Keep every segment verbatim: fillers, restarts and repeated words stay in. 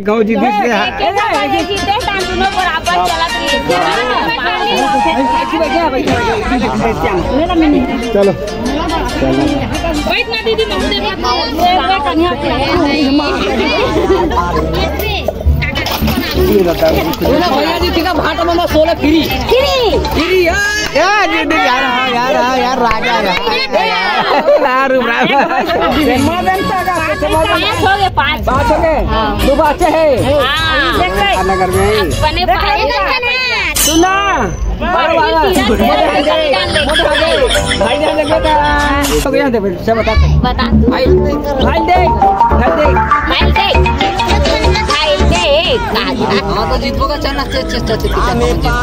गाँव जी, देख रहे हैं। एक, एक, एक, जीते हैं, तान दोनों बराबर चलत रही है। चलो। बैठ ना दीदी, बहुत देर बाद। भैया जी, ठीक है, भाटा में सोलह फ्री। फ्री। फ्री, हाँ। यार, ये देख यार, हाँ यार, हाँ यार, राजा यार। यार, राम, राम। पाँच हो गए, पाँच। पाँच हो गए? हाँ। दो बच्चे हैं। हाँ। नगर में। अपने भाई का ना। सुना। बड़ा वाला। मोटे हाथ दे। मोटे हाथ दे। भाई ध्यान रख बेटा। तो यहाँ दे बेटा, सब बता। बता तू। भाई, भाई दे। भाई दे। भाई दे। भाई दे। हाँ, तो जीतबो का चल ना, चल, चल, चल, चल, चल।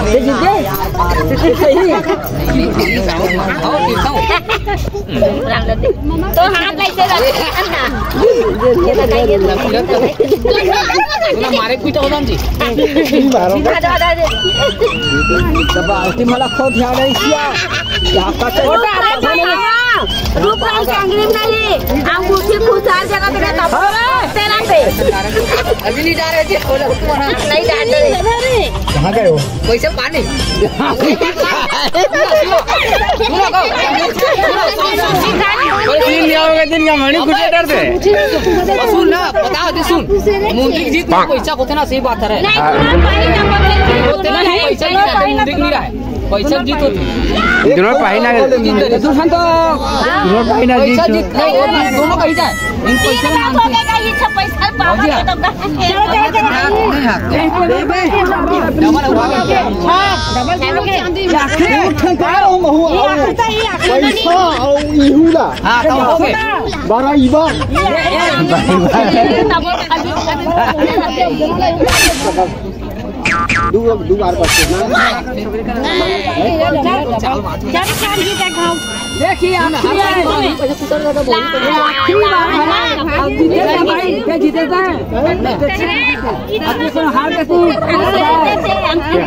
ये जीत गए? सही। तो हाथ ऐसे रख ना। मारे पीटा होता जी। हटा, हटा, हटा। जब आरती मला खो ध्यान है इसका। क्या का चल? रुक, रुक, अंगली नहीं। अंगूठी खुशहाल जगह पे रहता। तेरा पे। अभी नहीं जा रहे थे, नहीं जा रहे। कहाँ गए हो? पैसे पानी। सुनो, सुनो, सुनो, सुनो। कोई सीन दिया होगा दिन का मणि कुठे डरते? सुन ना, बताओ दे, सुन। मुंडी जीत में पैसा होते ना, सही बात है। नहीं, हाँ। होते ना, पैसा नहीं रहता, मुंडी नहीं रहा है। पैसा जीत होती। दोनों पाही ना। दूसरा तो दोनों पाही ना पैसा जीत। जीत, नहीं, वो दोनों का ही जाए। इन पैसा में मानते हैं। पैसा पाओगे तो पैसा और इहू ला। हाँ, तो हो गए। बारह इबार। दू, दू बार बचते ना। देखिए, आखिरी है। आखिरी बार है ना? अब जीते थे भाई, क्या जीते थे? अब तो हार के तू।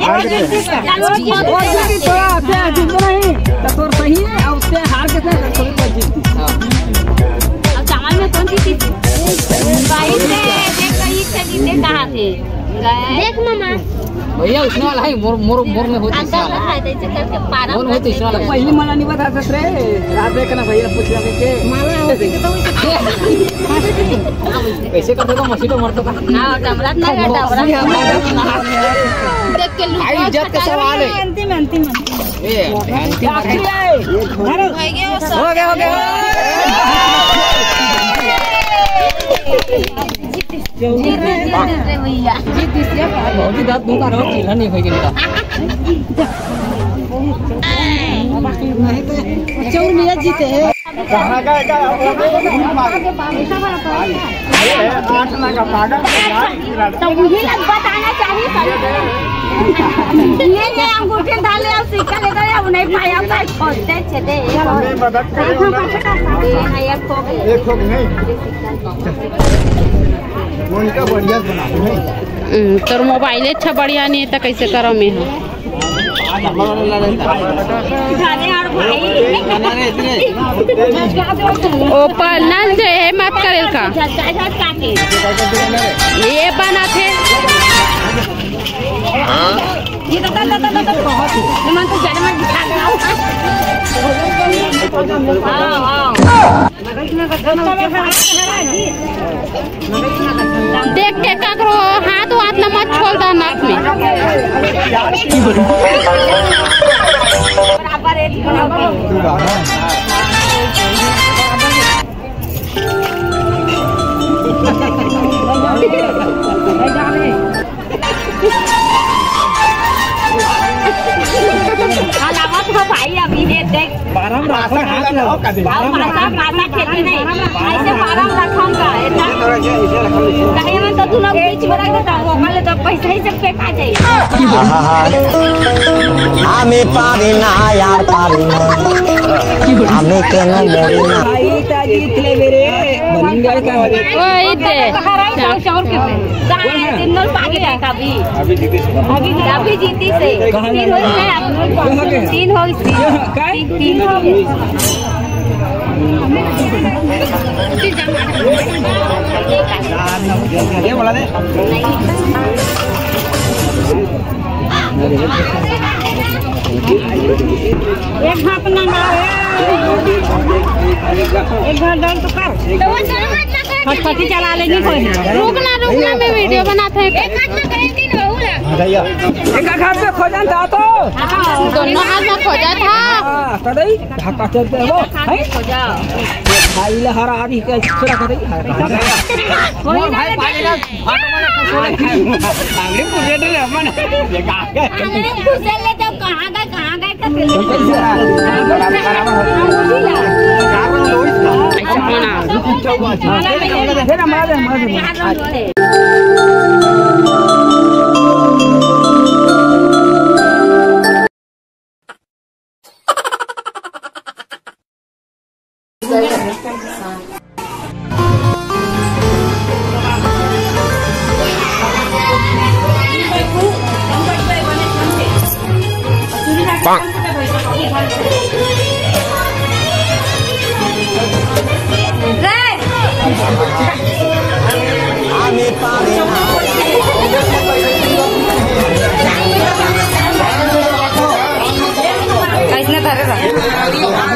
हार के तू। और जीती थोड़ा, क्या जीतो नहीं? तो तोर सही है, अब उससे हार के थे, थोड़ी बहुत जीती। अब चावल में कौन सी चीज? भाई से, देख, कहीं से जीते कहाँ थे? देख मामा। भैया, उसने वाला है, मोर, मोर, मोर में होती अंदर इसने वाला। रखा है, जैसे करके पारा मोर में होती इसने वाला। पहली मला नहीं बता सकते रे। रात देख ना भैया, पूछ लगे के। माला होती तो वही तो। कैसे कर देगा, मसीहा मर तो का। हाँ, डबरा ना है, डबरा। देख के लूट आई इज्जत का सवाल है। अंतिम, अंतिम, अंतिम। ए, अंतिम आखिरी है। हो गया, हो गया। जीत, जीत, जीत रे भैया। भौजी दांत मुंह का रहो, चिल्ला नहीं होई गिनता। चौर मिया जीते हैं। कहाँ गए, कहाँ गए? अरे, आठ ना का पागल। तो वही लग बताना चाहिए सब। ये ले अंगूठे डाले और सिक्का ले डाले, अब नहीं पाया, अब खोलते चले। मदद करे, ये एक हो गए। एक हो गए, नहीं। मोनिका बढ़िया बना दे, नहीं। हम्म, तोर मोबाइल अच्छा बढ़िया नहीं है, तो कैसे करो मैं हम? ओपल नंद है, मत करेल का। ये बना थे। हाँ, हाँ। देख के काकरो हाथ वाथ न मत छोल दा नाक में। हलावत हो भाई, अभी ये देख। बारह में रखो, हाथ लो। बारह में रखो। बारह, बारह खेती नहीं। ऐसे बारह में रखम का, इतना। कहीं में तो तू लोग बीच में रख देता, वो वाले तो पैसा ही सब फेंका जाए। আমি পারি না, আর পারি না। আমি কেন মরি না? भाई, ताजी इतने मेरे। वही दे। हराई तो शौर के पे। कहाँ है? दिन भर पानी है कभी। अभी जीती से। अभी जीती से। कहाँ तीन हो गए आप लोग। कहाँ गए? तीन हो गए। तीन, तीन हो गए। ये बोला दे। एक हाथ ना मारे, एक हाथ डाल तो कर। तो वो दोनों हाथ ना कर। फटफटी चला लेनी कोई। रुक ना, रुक ना, मैं वीडियो बनात हँव। एक हाथ ना करे, तीन बहू ला। एक हाथ में खोजन था तो। दोनों हाथ में खोजा था। हाँ, तो नहीं, धक्का चलते हो, हैं? भाई ले हरा आदि के छोरा कर दे। मोर भाई पाले ना, ऑटो में तो सोले। आंगली पूरे डरे अपन। ये कहाँ गए? आंगली पूरे ले तो कहाँ गए, कहाँ गए? कैसने धरे रहा।